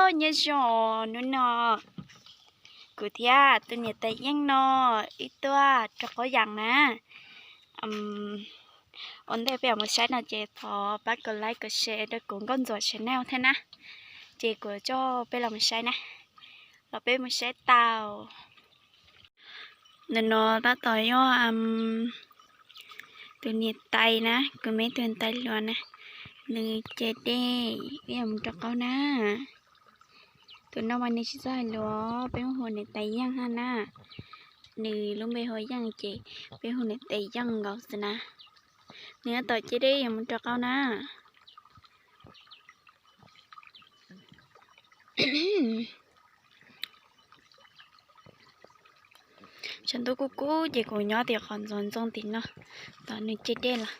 Nyob zoo, hnub no kuv thiab tus niam tais Yeej no wb tuaj rau Qaub Yas na. Ua ntej peb yuav mus saib no ces thov pab kom like kom share rau kuv Nkauj Ntxuam channel thiab na. Ces kuv coj peb los mus saib na, los peb mus saib tau. Ntawm no tab tom yog tus niam tais na, kuv me tus niam tais hluas na, nws ce dej, wb yuav mus rau qaub na. Tus no mas nws tsis txawj hais lus, peb hu niam tais Yeej na. Nws lub npe hu Yeej ces peb hu niam tais Yeej nkaus xwb na. Nws tab tom ce dej yuav mus rau qaub na. Tshav ntuj kub kub ces kuv nyob tim qhov ntxoov ntxoo tim no, tos nws ce dej los.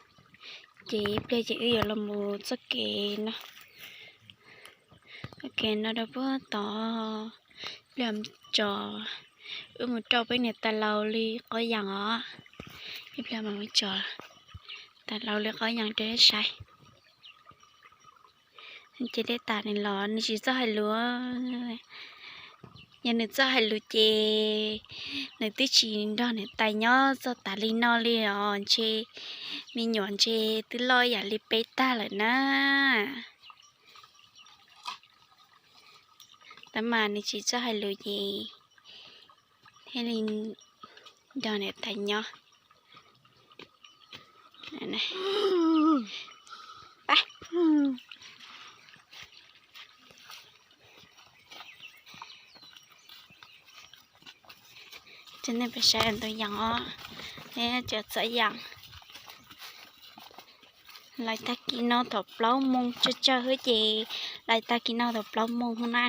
Ces ib pliag ces wb yuav los mus txoj kev no, txoj kev no rau puag tod. Ib pliag tso, wb mus rau peb niam tais laus li Qaub Yas os. Ib pliag mam mus tso tais laus li Qaub Yas rau saib. Ces dej tas nws los nws tsis txawj hais lus. Yog nws txawj hais lus ces nws twb tsis nrog niam tais nyob txog tas li no li os. Ntshe me nyuam ntshe twb loj yam li peb tag lawm na. Tab mas nws tsis txawj hais lus ces thiaj li nrog niam tais nyob. Pab, nej peb saib tus yas os, cov txawv yas. Lais tag kis no thaum plaub moos tsawg tsawg xwb ces, lais tag kis no thaum plaub moos xwb na.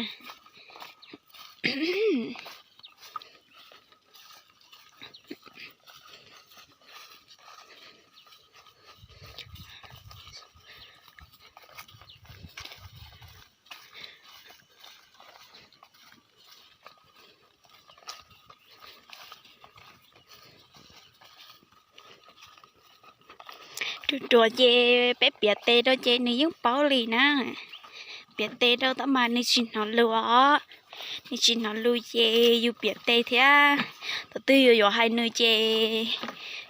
Ruam ruam ces peb piav tes rau ces nws yeej paub li na. Piav tes rau tab mas nws tsis hnov lus os. Nws tsis hnov lus ces yus piav tes thiab, thaum twg yus yuav hais nws ces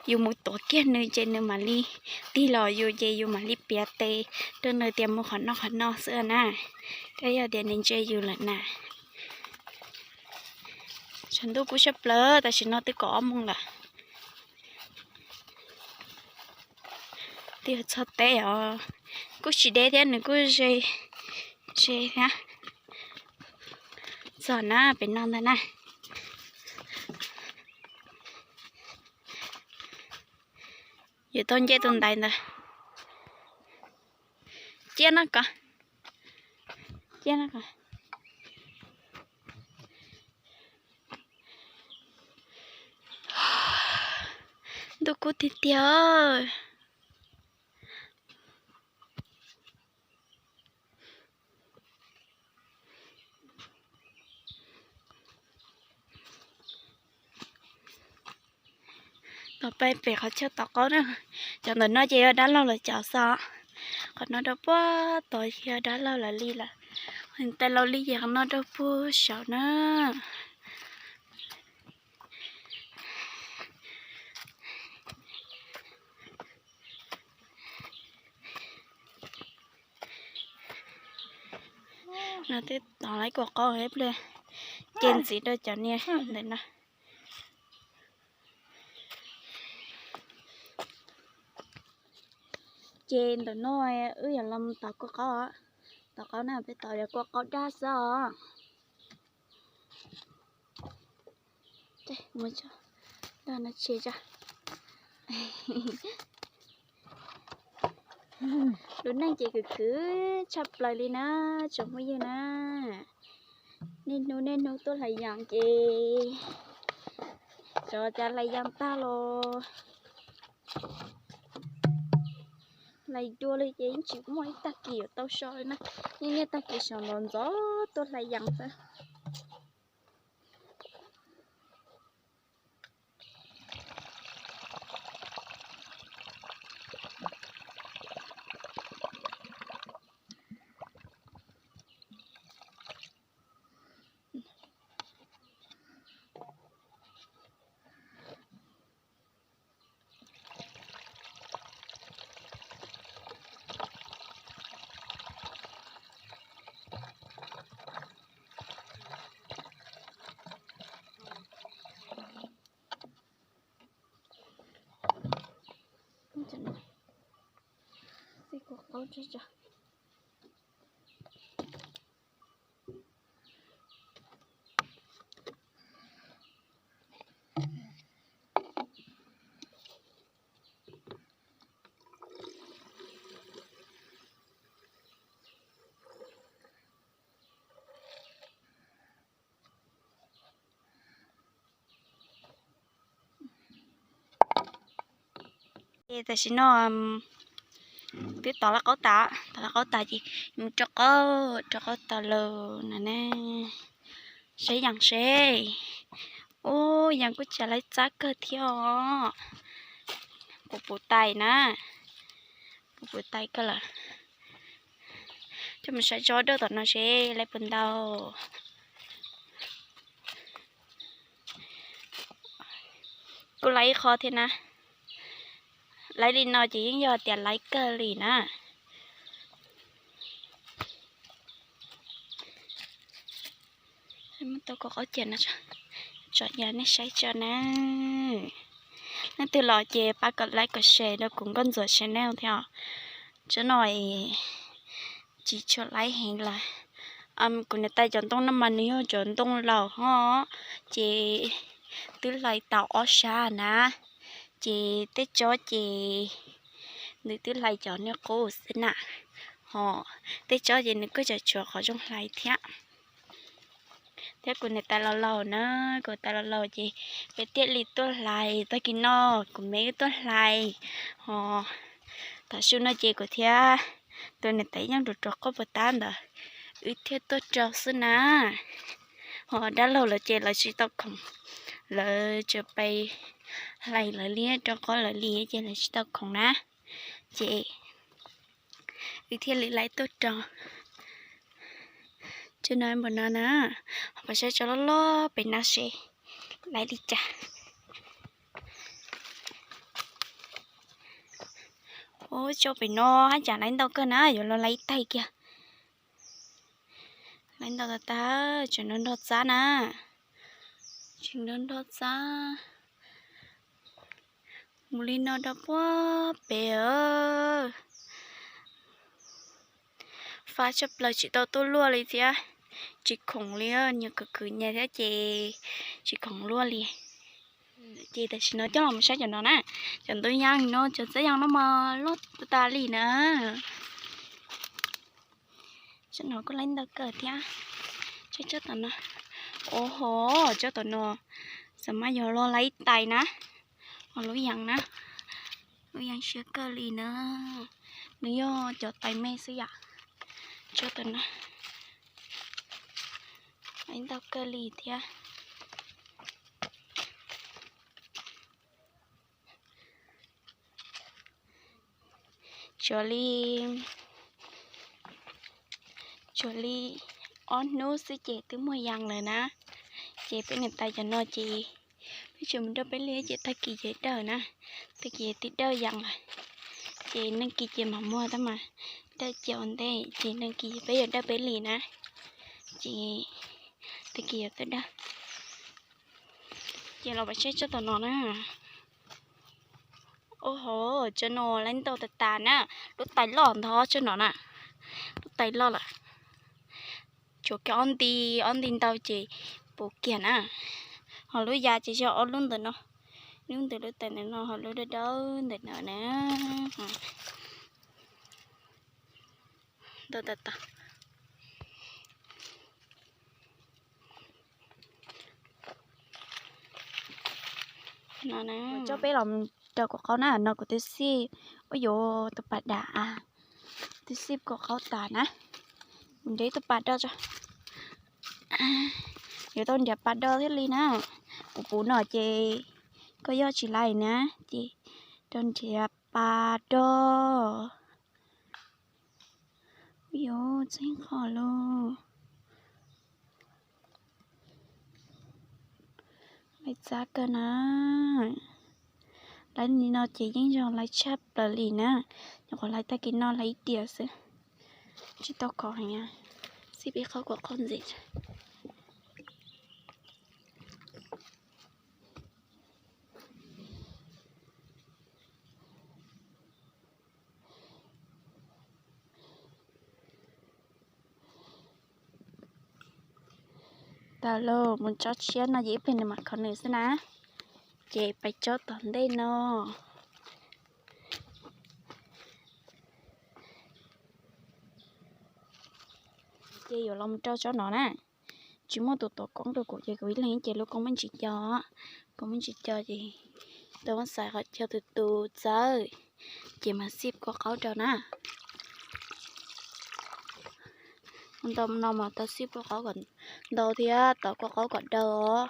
yus mus tuav kiag nws ces nws mam li tig los yus ces yus mam li piav tes rau nws tias mus qhov no qhov no xwb na. Thiab yog tias nws ntse yus lawm na. Tshav ntuj kub siab plaws, tam sim no twb kaum ob moos lawm. Twb yuav txog teb os, kuj tsis deb thiab, nws kuj ze ze thiab. Txog na, pem no ntag na. Yuav tau nce tus ntaiv ntawd. Ciaj no ko, ciaj no ko. Ntuj kub tiag tiag. Tos peb pem qhov chaw tos qaub na. Cov ntawm no ces yog dab laug lawv cov xwb. Qhov no rau puag tod yog dab laug lawv li lawm. Tais laus li ces qhov no rau puag saud na. No twb tos lawv kua qaub ib pliag, ces ntxiv rau cov niag ntawm no. Ces ntawm no wb yuav los tos kua qaub, tos qaub na, peb tos yuav kua qaub dab xwb os. Lub neej ces khwv khwv tshaj plaws li na, tsoom phooj ywg na. Niaj hnub niaj hnub tuaj hlais yas ces, xyov cas hlais yas tag los hlais dua li ces yeej tsis muaj ib tag kis yuav tau so li na. Yeej niaj tag kis sawv ntxov ntxov tuaj hlais yas xwb. Ces tam sim no twb tov lawv qaub tas, tov lawv qaub tas ces mus rau qaub, rau qaub tas lawm na ne. Saib yees seb. Ub, yees kuj tsis laiv txab kawg thiab os. Puv puv tais na, puv puv tais kawg lawm. Coj mus saib tsob dawb tom no seb laiv puas ntau. Kuj laiv ib qho thiab na. Laiv li no ces yeej yog tias laiv kawg li na. Muab tau kaum qaub cia no, tso cia nej saib tso na. Leej twg los ces pab kom like kom share rau kuv Nkauj Ntxuam channel thiab os. Tsob no tsis tshua laiv heev lawm. Kuv niam tais cov ntoo no mas nws yog cov ntoo laus ho, ces twb hlais tau ob sab na. Ces tej tsob ces nws twb hlais cov niag qub xwb na, ho tej tsob ces nws kuj tseem tshuav qhov zoo hlais thiab. Thiab kuv niam tais laus laus na, kuv tais laus laus ces peb thiaj li tuaj hlais. Tag kis no kuv me wb tuaj hlais, ho tam su no ces kuv thiab tus niam tais yeej rov rov qauj puas tab ntawd, wb thiaj tuaj rau xwb na. Ho dab laug lawv ces lawv tsis tau khoom, lawv tsuas pais hlais lawv li, rau qhov lawv li ces lawv tsis tau khoom na. Ces wb thiaj li laiv tuaj rau. Tsob no npaum no na, ho pab saib tsob loj loj pem no seb laiv li cas. Ub, tsob pem no haj yam laiv ntau kawg na, yuav los laiv ib taig kiag. Laiv ntau tas tas, tseem nrog nrog txab na, tseem nrog nrog txab. Mus li no rau puag pem. Fab tshaj plaws, tsis tau tuaj luaj li thiab, tsis khoom li, nyias khwv khwv nyias thiab ces tsis khoom luaj li. Ces tam sim no coj los saib cov no na, cov ntoo yas no, cov txab yas no mas loj tas tas li na. Tsob no kuj laiv ntau kawg thiab. Tsob, tsob tom no, o ho, tsob tom no xav mas yog los laiv ib tais na, ho lub yees na, lub yees siab kawg li na. Nws yog cov tais me xwb yom. Tsob tom no laiv ntau kawg li thiab. Tsuas li, tsuas li ob hnub xwb ces twb muaj yees lawm na. Ces peb niam tais cov no ces peb tseem mus nrog peb li ces tag kis ces dawj na, tag kis twb dawj yees lawm. Ces neeg kis ces mam muag tab mas dawj cia ua ntej ces neeg kis peb yuav dawj peb li na. Ces tag kis yuav tuaj dawj. Ces los pab saib tsob tom no na. O ho, tsob no laiv ntau tas tas na, lub tais loj ntho tsob no na, lub tais loj lawm. Tsuas kiag ob nti, ob nti ntau ces puv kiag na. Ho lub yas ces yog ob lub ntawm no, lub ntawm lub tais ntawm no ho lub dawb dawb ntawm no na. Ntau tas tas. No na, coj peb los rau kaum qaub na, no kuv twb xij, ua yuav tus pas dam, twb xij kaum qaub tas na. Kuv nrhiav tus pas do tso. Yuav tau nrhiav pas do thiaj li na. Kuv puv no ces koj yog tsis laiv na, ces rau nrhiav pas do. Yuav txheeb qhov lauj. Laiv txav kawg na. Laiv li no ces yeej yog laiv tshaj plaws li na. Nyuam qhuav laiv tag kis no laiv ib tiam xwb, tsis tau khov heev. Xib pib qhov kuv qhov ntxiv. Tau lauj, mus tsob tshiab no ces ib pliag nws mam kho nws xwb na. Ces pais tsob tom ntej no. Ces yuav los mus rau tsob no na. Tsis muaj tus tuav koob rau kuv ces kuv ib leeg ces lub koob muaj ntsis co, koob muaj ntsis co ces tau muab xaiv qhov chaw tus tus txawj ces mas xib kua qaub rau na. Ntau no mas tau xib kua qaub kom ntau thiab tau kua qaub kom daw os.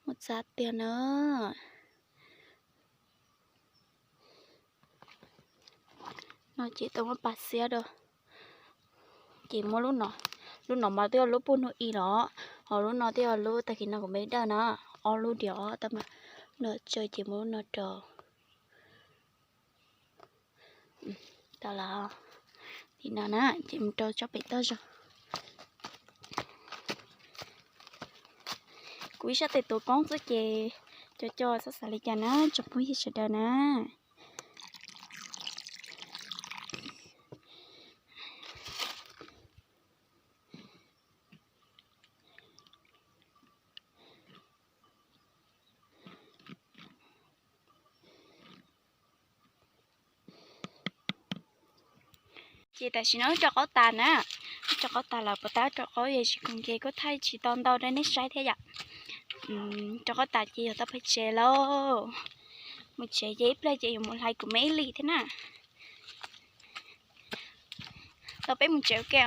Muaj txaj tiag na. No ces tau muab pas xiab rau. Ces muab lub no, lub no mas twb yog lub puag hnub ib los, ho lub no twb yog lub tag kis no kuv me dawj na, ob lub diam os, tab mas no tsawg ces muab lub no rau. Tau lawm, li no na ces mus rau tsob pem toj zog. Kuv ib sab tes tuav koob xwb ces co co txhob xav li cas na tsoom phooj ywg sawv daws na. Ces tam sim no wb rau qaub tas na, wb rau qaub tas lawm, puas tab rau qaub yog tsis khoom ces kuj thaij tsis tau ntau rau nej saib thiab yom. Rau qaub tas ces yog tau pais tsev lauj. Mus tsev ces ib pliag ces yuav mus hlais kuv me ib lim thiab na. Los peb mus tsev ua ke.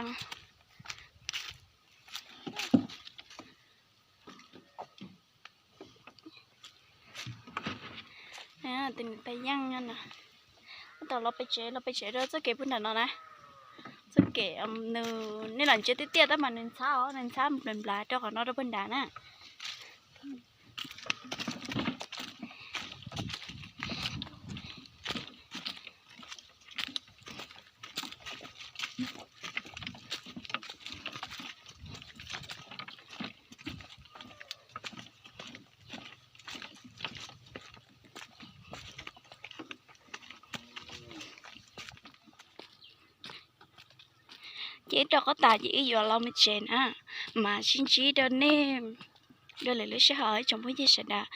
Tus niam tais yeej no na. Tab tom los pem tsev, los pem tsev rau txoj kev puag nram no na. Txoj kev nws, nej lam ntsia tiaj tiaj tab mas nws ntxhab os, nws ntxhab nplav nplav rau qhov no rau puag nrad na. Ces wb rau qaub tas ces wb yuav los mus tsev na, mas sib ntsib rau nej dua lwm lub sij hawm ib tsoom phooj ywg sawv daws.